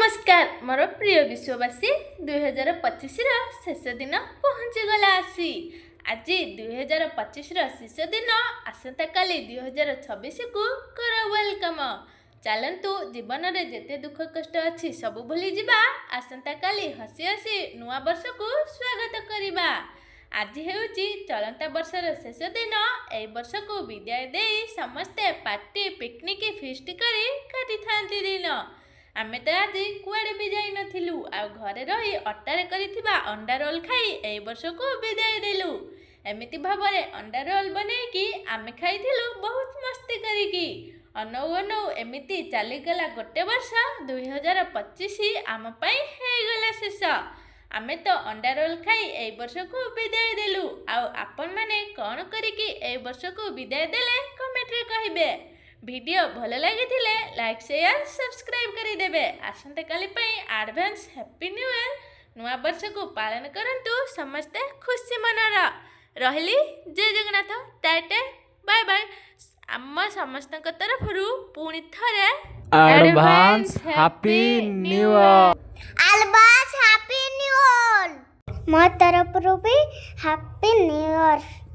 ନମସ୍କାର ମୋର ପ୍ରିୟ ବିଶ୍ୱବାସୀ। 2025ର ଶେଷ ଦିନ ପହଞ୍ଚିଗଲା ଆସି। ଆଜି 2025ର ଶେଷ ଦିନ, ଆସନ୍ତାକାଲି 2026କୁ କର welcome. ଚାଲନ୍ତୁ, ଜୀବନରେ ଯେତେ ଦୁଃଖ କଷ୍ଟ ଅଛି ସବୁ ଭୁଲିଯିବା, ଆସନ୍ତାକାଲି ହସି ହସି ନୂଆ ବର୍ଷକୁ ସ୍ୱାଗତ କରିବା। ଆଜି ହେଉଛି ଚଳନ୍ତା ବର୍ଷର ଶେଷ ଦିନ। ଏଇ ବର୍ଷକୁ ବିଦାୟ ଦେଇ ସମସ୍ତେ ପାର୍ଟି, ପିକନିକ୍, ଫିଷ୍ଟ କରି କାଟିଥାନ୍ତି ଦିନ। ଆମେ ତ ଆଜି କୁଆଡ଼େ ବି ଯାଇନଥିଲୁ ଆଉ ଘରେ ରହି ଅଟାରେ କରିଥିବା ଅଣ୍ଡା ରୋଲ୍ ଖାଇ ଏଇ ବର୍ଷକୁ ବିଦାୟ ଦେଲୁ। ଏମିତି ଭାବରେ ଅଣ୍ଡା ରୋଲ୍ ବନେଇକି ଆମେ ଖାଇଥିଲୁ ବହୁତ ମସ୍ତି କରିକି। ଅନଉ ଅନଉ ଏମିତି ଚାଲିଗଲା ଗୋଟେ ବର୍ଷ। 2025 ଆମ ପାଇଁ ହେଇଗଲା ଶେଷ। ଆମେ ତ ଅଣ୍ଡା ରୋଲ୍ ଖାଇ ଏଇ ବର୍ଷକୁ ବିଦାୟ ଦେଲୁ, ଆଉ ଆପଣମାନେ କ'ଣ କରିକି ଏଇ ବର୍ଷକୁ ବିଦାୟ ଦେଲେ କମେଣ୍ଟରେ କହିବେ। ଭିଡ଼ିଓ ଭଲ ଲାଗିଥିଲେ ଲାଇକ୍, ସେୟାର, ସବସ୍କ୍ରାଇବ୍ କରିଦେବେ। ଆସନ୍ତାକାଲି ପାଇଁ ଆଡ଼ଭାନ୍ସ ହ୍ୟାପି ନ୍ୟୁ ଇୟର୍। ନୂଆ ବର୍ଷକୁ ପାଳନ କରନ୍ତୁ ସମସ୍ତେ ଖୁସି ମନର। ରହିଲି, ଜୟ ଜଗନ୍ନାଥ, ଟାଟା, ବାଏ ବାଏ। ଆମ ସମସ୍ତଙ୍କ ତରଫରୁ ପୁଣି ଥରେ advance happy new year. Advance happy new year. ମୋ ତରଫରୁ ବି ହାପି ନ୍ୟୁ ଇୟର୍।